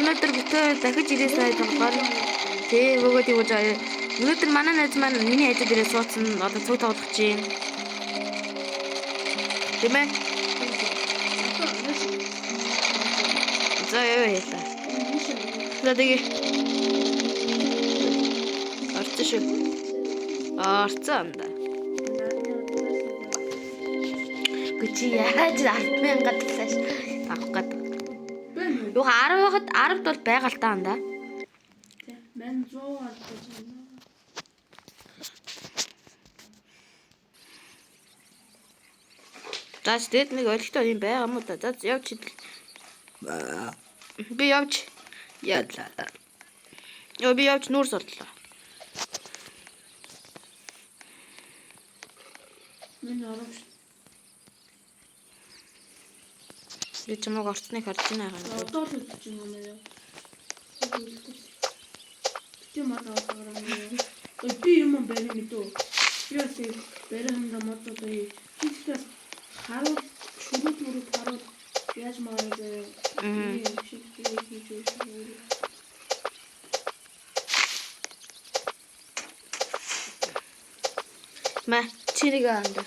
Өнөөдөр битээ дахиж ирээсэй тоглохоор тий бөгөөд юу гэж өнөөдөр манай найз маань миний хажууд ирээ суудсан одоо цуг тоглох чинь. Тийм ээ? За яа яа. За тэгээ. Орцсон шүү. Орцсон да. Үгүй чи яаж 100000 талааш авах гээд. Юу 10 байхад 10-д бол байгаа л та анда. Мэн 100 алдаж байна. За тэгэд нэг ойлгохтой юм байгаа юм уу та. За явж хидэл. Би явж яалаа. Йоо би явж нүүрс оллоо. Мэн оромш. Би чамайг орцныг харж байна юм. Одоо л үдчих юм аа. Би мод авах юм. Ой би юм барь мэдөө. Би бас барь ханга мод одоо хийхдээ харуул шүрүүд мөрөд харуул яаж маа заяа. Шиг хийж өгөх. Мэ чирэг аанда.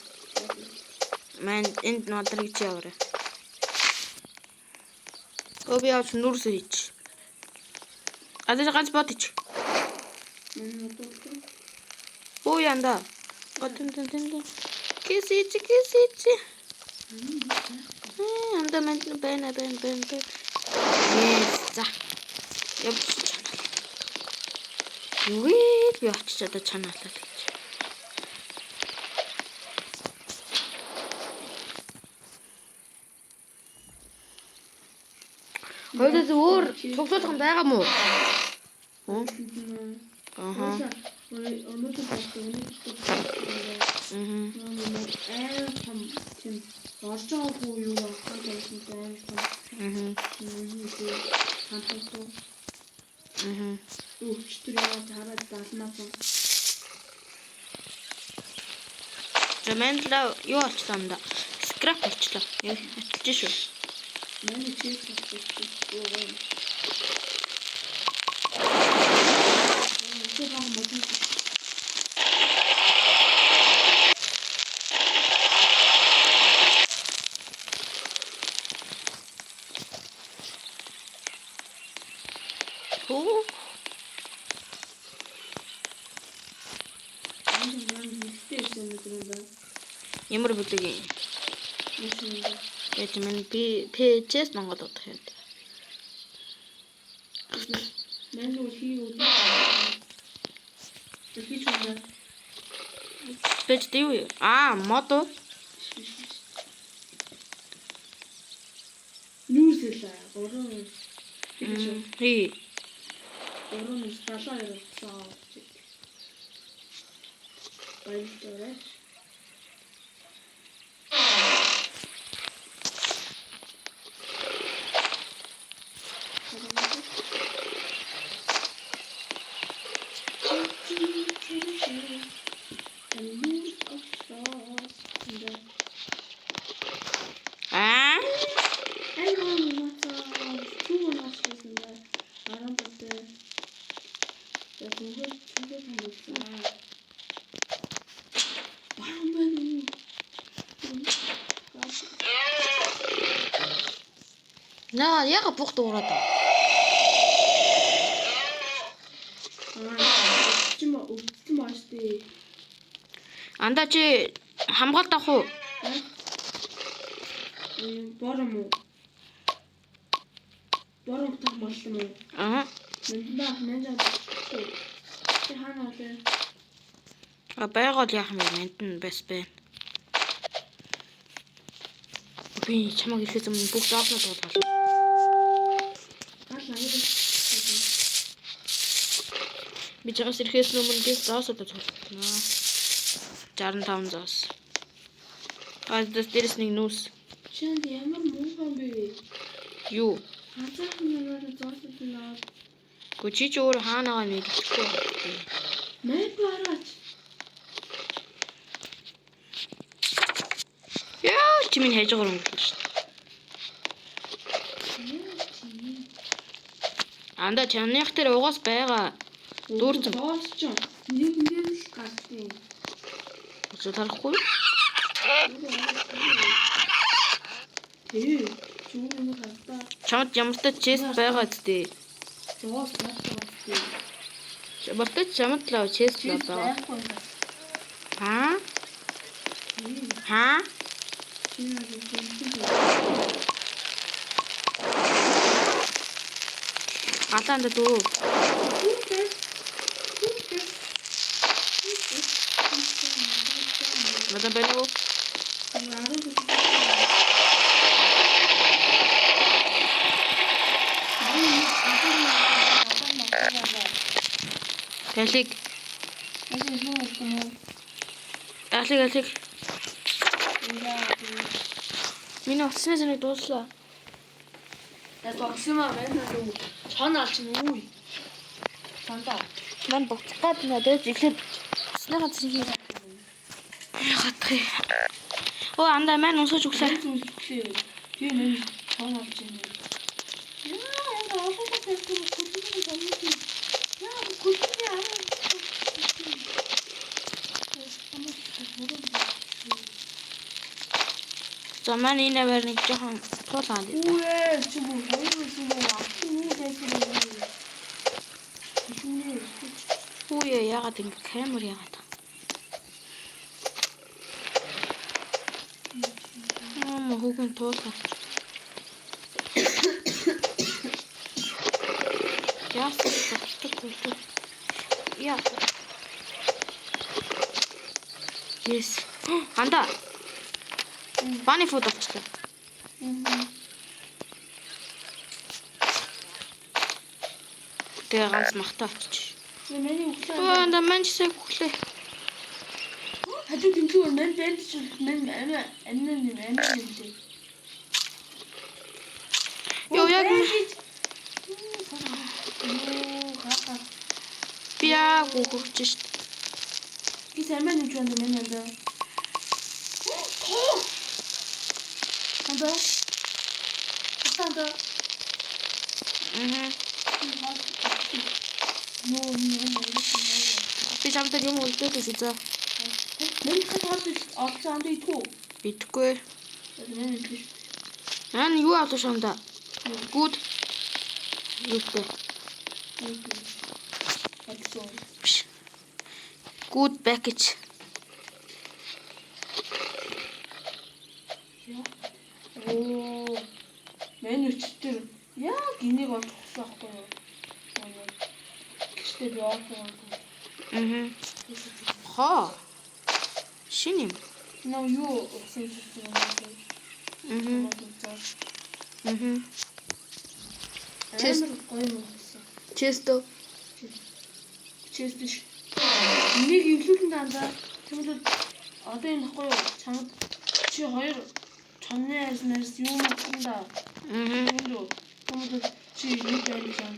Мэн энд надрыг чи яваарай. Өө би явж нүүрс хийж. Адаж ганц бод ич. Мэн одоо Өө янда. Готэн тэн тэн. Кисич кисич. Анда мэн байна байна байна байна. Yes за. Явж чанаа. Юу вэ? Би очиж одоо чанаалаа гэж. Хоёулаас өөр цуглуулган байгаа мó? Аха. Өнөөдөр болсон өнөөдөр Аа. Амар том тийм орж байгаагүй юу авах байсан амар том. Аа. Хамтаа. Аа. Өвчтөр яваад хараад далмаа. За мандла юу олчлоо юм да? Скрап олчлоо. Яг аталж шүү. Манай чиг болчихсон. Юу. Тэр баг модон. Хөө. Ямар бүлэг юм? Яаж мэн би ПЧ-с Монгол удах юм. Мэн юу хий үү? Хийж байна. Пэч юу юм? Аа, мод уу? Нүүрсэлээ. Гурван. Хий. Гурван 72 цаа. Баярлалаа. Аа? Наа, яг бух дуурайд байна. Андаа чи хамгаалт авах уу? Бором уу? Бором тах боллоо мó? Аа. Мэн мэн чи хаана болоо? А байгуул яах юм бэ? Энд нь бас байна. Би чамайг ирэхээс өмнө бүх зоосноо дуулгалаа. Гал аяа. Би чамаас ирэхээс өмнө би зоосоо дуулгалаа. 65 зоос. А дээрээс нэг нүүс. Чанд ямар муухан бэ? Юу? Ганцаархан намайг зоосод наа. Гэхдээ чи ч өөр хаанагаа мэдчихгүй байна. Мэп хараач. Яа, чи минь хажуугаар өнгөрлөө шүү дээ. Анда чамных дээр угаас байгаа. Дүүрсэн. Боос ч нэг нэг л гардیں۔ Өсөж харахгүй. Тий. Зүгээр юм хардаа. Чамд ямартай chest байгаа зү. Боос байхгүй зү. Ямартай чамд л chest л байгаа. Байхгүй юм. Аа? Хаа? Чи яа гэх юм. Галаанда дөрөв. Мадам байна уу? Талиг. Алиг алиг. Миний утасны зэнийг дууслаа. Ман буцах гад надад эхлээд утасныхаа зэнийг хатах. Оо андаа маань унсаж өглөө. За маань энэ аваар нэг жоохон туулаад. Үе чи бүр хоёр байсан уу? Юу байсан бэ? Шүнээ. Үе яагаад ингэ камер яагаад. Аа хүүхэн туулгаа. Яасан тогтдог болов. Яа. Yes. Анда. Bunny food авчлаа. Тэгээ ганц махтай авчиж. Миний өглөө. Оо анда мань чисээ өглөө. Хажуу тэмцүүр мань банд чи мань амиа амиа юм амиа юм дээ. Йоо яг Йоо хаа. би яг өгч шít. Би амиа нэмж байна мань анда. Анда. Анда. Аа. Йоо нэ. Би чамтай юм үлдээд байсан за. Мань хатаад олцсон анда идэх үү? Идэхгүй. Мань идэх. Аа юу авлаа шанда? Good. Юутай. Биш. Good package. Оо. Мань өчтөр яг энийг олж авсан байхгүй юу? Гэхдээ би олсон. Аа. Хоо. Шинэ юм. Наа юу усан юм бэ? Аа. Аа. Чест гоё юм усан. Често. Чест биш. Энийг эвлүүлэн дандаа. Тэгвэл одоо энэ ахгүй юу? Чамд чи хоёр чонны арьс нарс юм утсан да. Аа. Тэгвэл чи нэг байр жаа.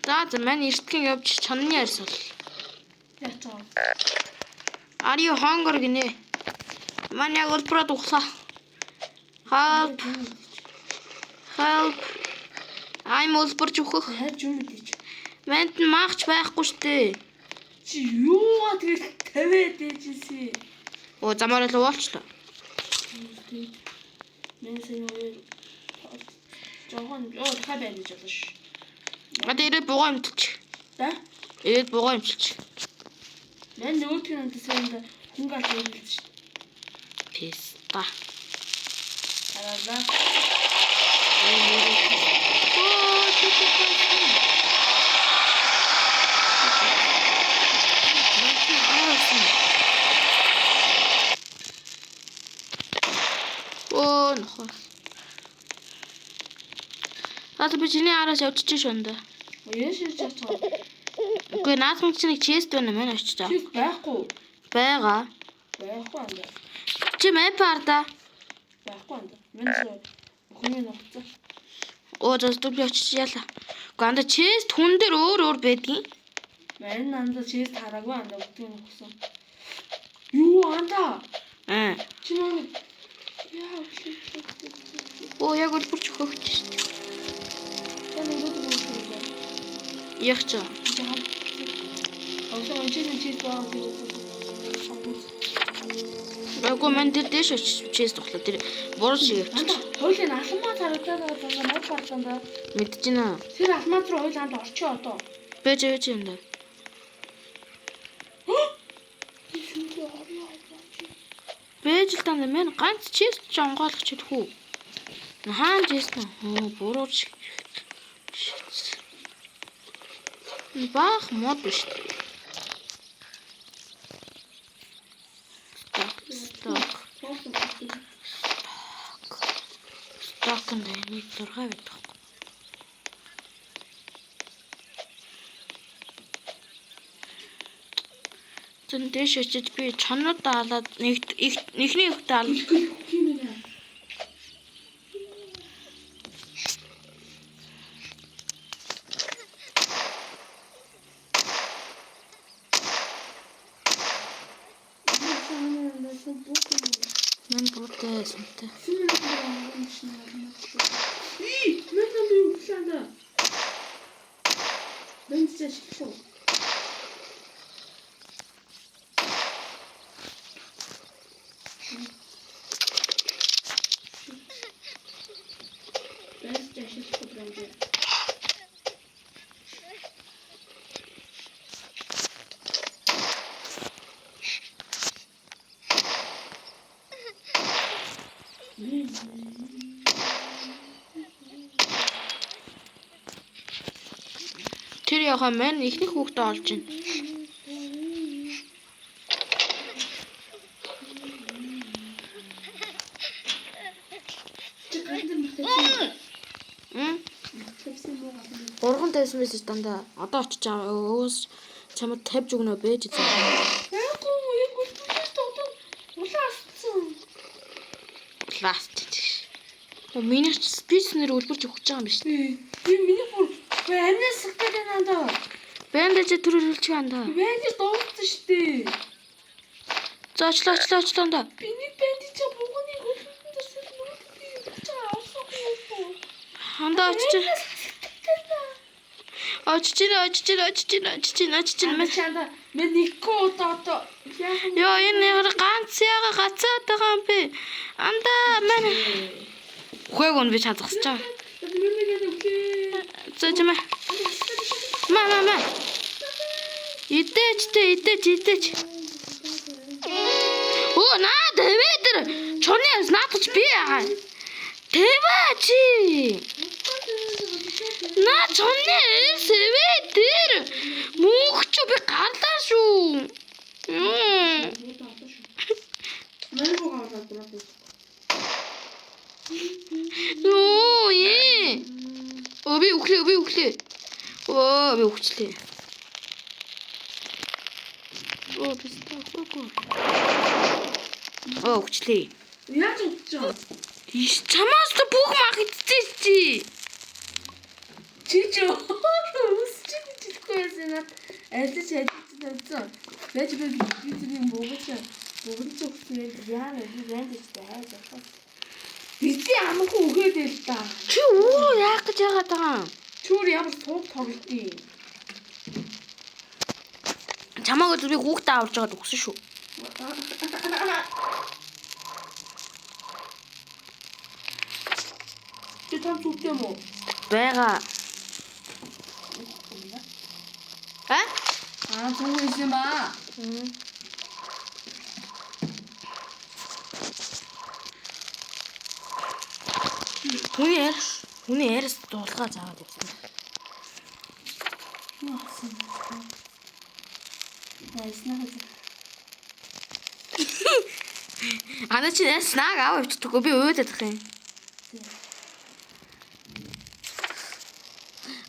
За за мань эртхэн явж чонны арьс бол. Яач аа. Are you hungry гинэ? Маань яг улбраад ухлаа. Help. Help. I'm улбарч өөхөх. Хайж юм мэдээч. Манд нь маагч байхгүй штэ. Чи юугаа тэгэл тавиад ээжсэн. Оо замаар л уулчлаа. Миний сайн хоёр жоохон ёо дахиад байна гэж болно ш. Одоо ирээд бугаа юмталч. Да? Ирээд бугаа юмталч. Мань нөгөөх нь сайн хүн гал хэлж ш. Писта. Хараалаа. Оо Оо нохоо. Аа би чиний араас явчихж шөнө. Яаш яаш чаа. Үгүй наадмын чинь нэг chest байна мэн очиж байгаа. Чиг байхгүй. Байгаа. Байхгүй анда. Чи map хардаа. Байхгүй анда. Мэн хүний нухацсан. Оо зас би очиж яалаа. Үгүй анда chest хүн дээр өөр өөр байдгийн. Мань анда чист хараагүй анда бүгдийг нухсан. Юу анда? Аа. Чи нэг яа Оо яг үлбэрч өгөх шүү дээ. Яг ч. Одоо энэ чинь chest байгаа гэдэг. Байггүй мань тэр дээш очиж chest тухлаа. Тэр буруу шиг явчих. Хоёулын алмаз харагдаад байгаа мод барлаа да. Мэдэж байна. Тэр алмаз руу хоёул хамт орчоо одоо. Бэж бэж юм да. Би шүлээ орё орё. Бэж л даа мэн ганц chest ч онгойлгох чадахгүй. Хаан chest нэ. Хөө буруу шиг. Баах мод биш. Stock. Stock-нд нэг 6 байдаг. Зэн дээш очиж би чонуудаа алаад нэг нэгний ихтэй ал. Тийм ээ. Мэн бүрдээ сүнтэй. Тэр яхаа мэн эхнийх хүүхдээ олж байна. Чи ган дээр мартсан. М? Тавьсан муу ган. 3 тавьсан байсан дандаа. Одоо очиж аваа. Өөс чамд 50 өгнө бэж эзэн. Яагүй яг үлдчихсэн одоо улаан асцсан. Ласт. Миний ч спич нэр үлбэрч өгч байгаа юм биш. Би миний бүр амнаас сахтай байна даа. Бэнд чи түр хөрөлчих андаа. Бэнд дууссан шүү дээ. За очлоо очлоо очлоо андаа. Би нэг бэнд чи буганы хөлбөмбөн дээр сэлмүүд би чи авсан юм. Андаа очиж. Очиж очиж очиж очиж очиж Мэн чанда мен нэггүй удаа одоо Йоо энэ нэр ганц яга гацаад байгаа юм бэ. Андаа мэн. Үхээгүй нь би чадсаж байгаа. За чимээ. Ма ма ма. Идээч тэ идээч идээч. Оо наа тэвэ тэр чуны наадах чи би яага. Тэвэ чи. Наа чуны сэвэ тэр мөнх чи би гарлаа шүү. Юм. Юу ээ. Оо би үхлээ би үхлээ. Оо би үхчлээ. Оо би стаахгүй. Оо үхчлээ. Яаж үхэж байгаа? Иш чамаас та бүх мах идчихээ чи. Чи ч өсч чихгүй байсан над алиж алиж тавьсан. Байж би би тэрийг буугч буугч өгсөн юм яа би банд ч хайж авах. Бидний амангүй үгээд байл та. Чи өөрөө яах гэж яагаад байгаа юм? Чүр ямар сууг тоглолтын. Чамааг би хүүхдээ аварж байгаад үхсэн шүү. Чи там зүгтэй юм уу? Бага. А? Аа зүг юм аа. Хүний арьс, хүний арьс дулгаа заагаад явсан. Юу авсан бэ? Найснаа. Ана чи арьс нааг аваа явчихдаггүй би уйлаад ах юм.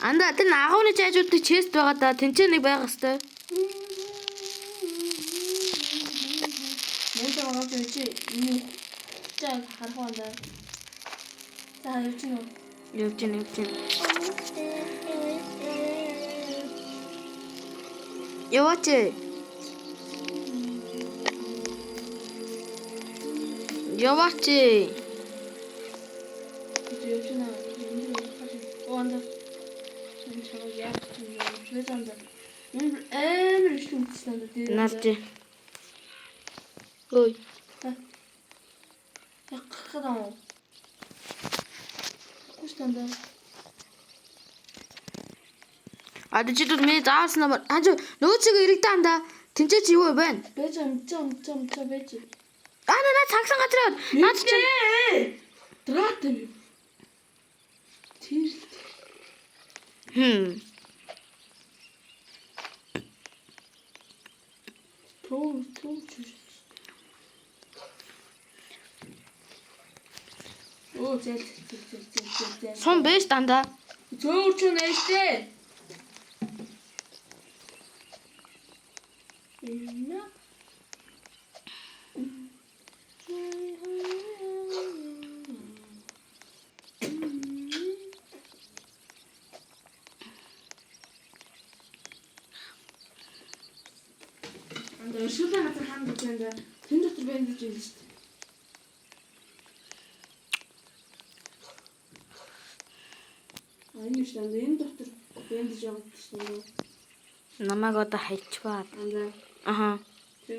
Анда тэр агууны жажуудыг чест байгаа да. Тэнцээ нэг байх хэвээр. Мэн байгаа чи энэ за харах уу даа. За явж гинөө. Явж гин явж гин. Яваач. Яваач. Явж гинөө. Оо анда. Энэ чамайг яаж юм бэ? Занда. Энэ амар их юмсан даа. Наарч. Ой. Яг гахаад. Кустанда. А чи тут миний заавсан номер. Аа чи нөгөө чиг ирэгдэн анда. Тэнцээ чи юу вэ? Бэж амча амча амча бэж. Аа наа цагсан газар яваад. Наад чи Драт юм. Тэр хм. тоо тоо чүш. Оо зэл зэл зэл зэл зэл зэл. Сум биш дандаа. Зөөр ч нэштэй. Инна. Анда өршөөлөө газар хаана гэж байна да. Тэн дотор байна гэж хэлсэн шүү дээ. А энэ биш даа. Энэ дотор байна гэж яваад шүү дээ. Намайг одоо хайчваа. Анда. Аха. Тэ.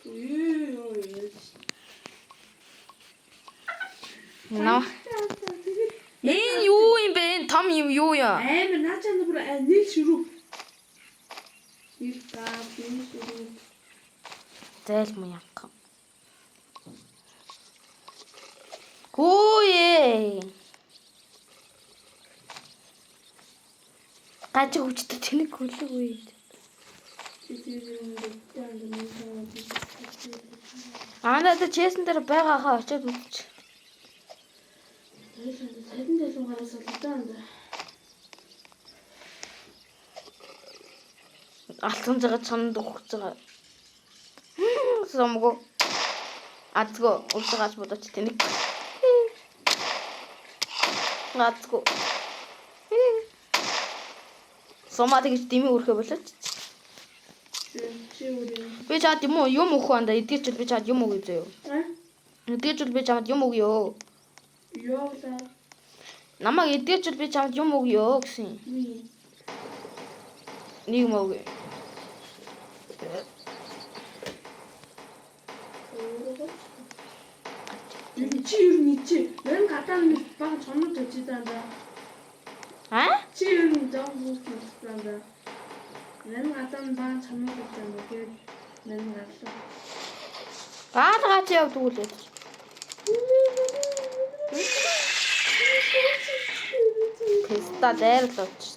Үе ёо яаж. Наа. Энэ юу юм бэ? Энэ том юм юу юм? Амар наачаа бүр нэг ширүү. Нэг та нэг ширүү. Зайлмуу янга. Гүүе. Гаж хүчтэй тэнэг хөлөг үе. Аа надад чэсэн дээр байгаа хаа очиод үзчих. Цалин дэлгүүн гараас л даа анда. Алтан зага чанд өгч байгаа. Сомго. Азго өвсө гач бодоч тэнэг. Азго. Сумаа тэгж дими өрхөө болооч. Чи өөр юм. Би чад юм уу юм өгөх анда эдгээр чил би чад юм өгье зөө. Аа? Эдгээр чил би чамд юм өгье. Йоо. Намайг эдгээр чил би чамд юм өгье гэсэн. Би Нэг юм өгье. Чи ер нь чи мэн гадаа нэг бага чонод очиж байгаа даа. Аа? Чи ер нь жоо хүүхд байсан даа. Мэн гадаа бага чонод очиж байгаа. Тэгээд мэн гарлаа. Гал гач явдаг үлээ. Писта дээр л очиж.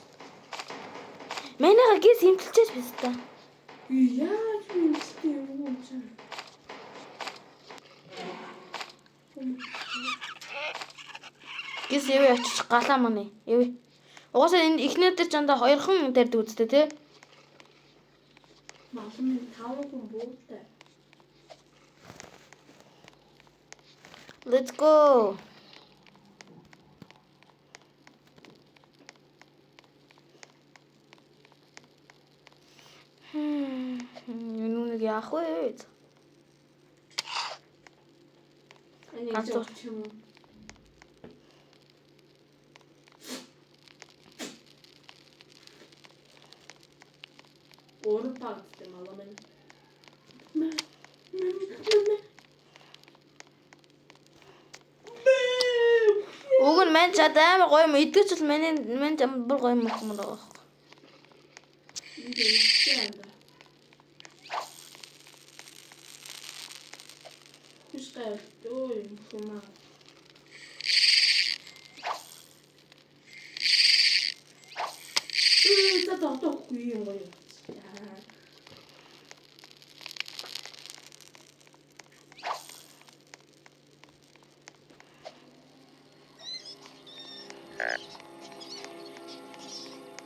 Манайга гис имтэлчээж писта. Яаж юм бэ юм чи? Гис явъя очиж галаа маны. Явъя. Угаасаа энэ эхнэр дээр чандаа хоёрхан тарьдаг үстэй тий. Малын минь таван хүн буутай. Let's go. Энэ нэг яах вэ? Энийг Ганц жоо юм уу? Өөр пагттай малаа минь. Мэ мэ мэ мэ. Уг нь мань чад амар гоё юм. Эдгэж бол миний мань чам бүр гоё юм юм байгаа байхгүй. Энд юм анда. Хүсгай өө юм хумаа. Ээ за тогтоохгүй юм гоё. Яа.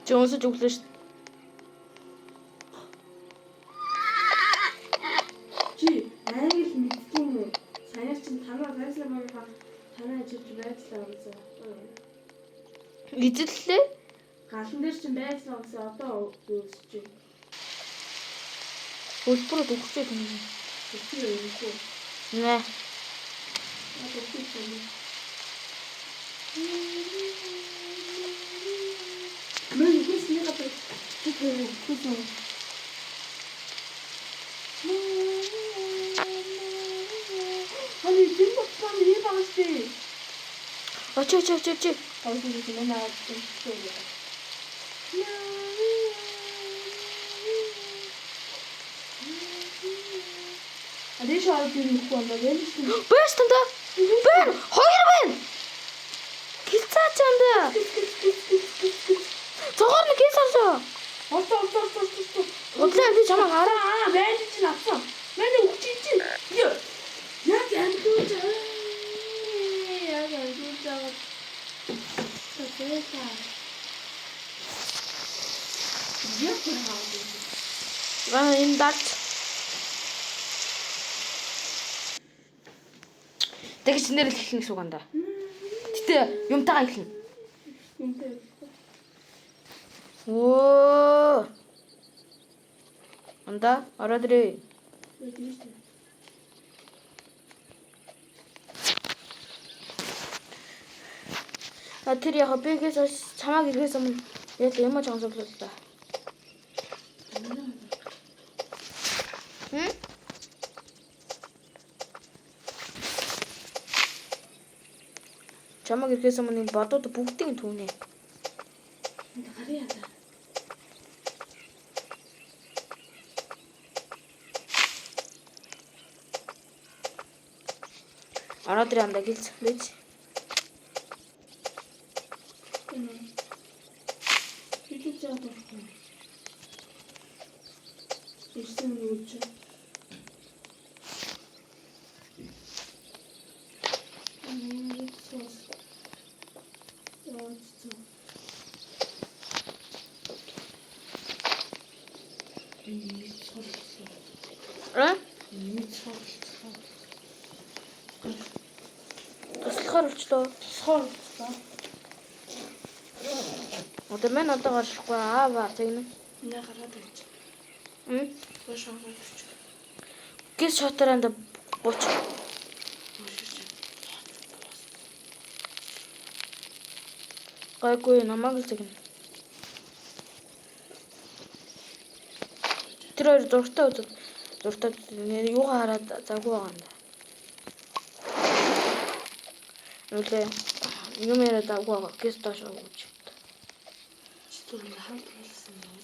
Чи өнсөж өглөө шүү. Чи англи мэддэг юм уу? Саяар чинь танаа байслаа маяга танаа ажиллаж байцлаа гэсэн. Эзэллээ. Галан дээр чинь байцлаа гэсэн одоо үүсэж байна. Хөлбөрөд өгчээ юм. Тэр юм уу? Нэ. Одоо чи юм. Мэн хүсний гадар хүсэн. Хани тийм боцсон ийм байгаа шүү дээ. Очи очи очи очи. Хоёр юм наа тийм. Адэш аваад ирэхгүй юм байна шүү дээ. Бэс танда. Бэн хоёр байна. Гэлцаа чанда. Цогоор нэг кис авсаа. Орто орто орто орто. Удлаа би чамайг хараа. Аа, байж чинь авсан. Манай өгч чинь. Яг амлуулж байгаа. Яг амлуулж байгаа. Тэсээ. Яг хаа. Аа энэ дарч. Тэгж нэрэл эхлэн гэсэн үг анда. Гэтэ юмтайгаа эхлэнэ. Юмтай. Өө. Анда ороод ирээ. А тэр яг бигээс хойш чамааг ирэхээс өмнө яг юм жоонсоглоо л да. Хм? Чамааг ирэхээс өмнө энэ бодууд бүгдийг түүнэ. Гарыг яа. Ороод ирээ андаа гэлц бич. YouTube жаа дуртай. Ирсэн юу ч. А? Туслахаар болчлоо. Тусгаар болчлоо. Одоо мэн одоо гаршихгүй аава тэгнэ. Нэ гараад ирж. Хм? Бош гараад ирж. Гис шотор анда 30. Гайгүй намайг л зэгнэ. Тэр хоёр зургтай үзээд зургтай нэр юугаа хараад завгүй байгаа юм да. Нүлээ юм яриад завгүй байгаа. Гис доош өгч. Чи түр хамт болсон юм уу?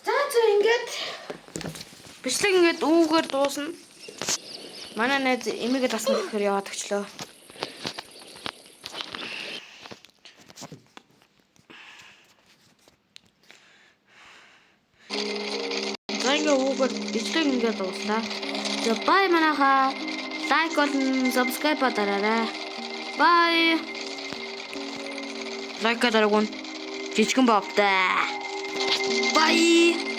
За за ингээд бичлэг ингээд үүгээр дуусна. Манай найз эмээгээ дасна гэхээр яваад өчлөө. За ингээд үүгээр бичлэг ингээд дууслаа. За бай манайхаа. Лайк болон subscribe дараарай. Bye. Лайк дараагүй. Жижигэн бобтой. Bye.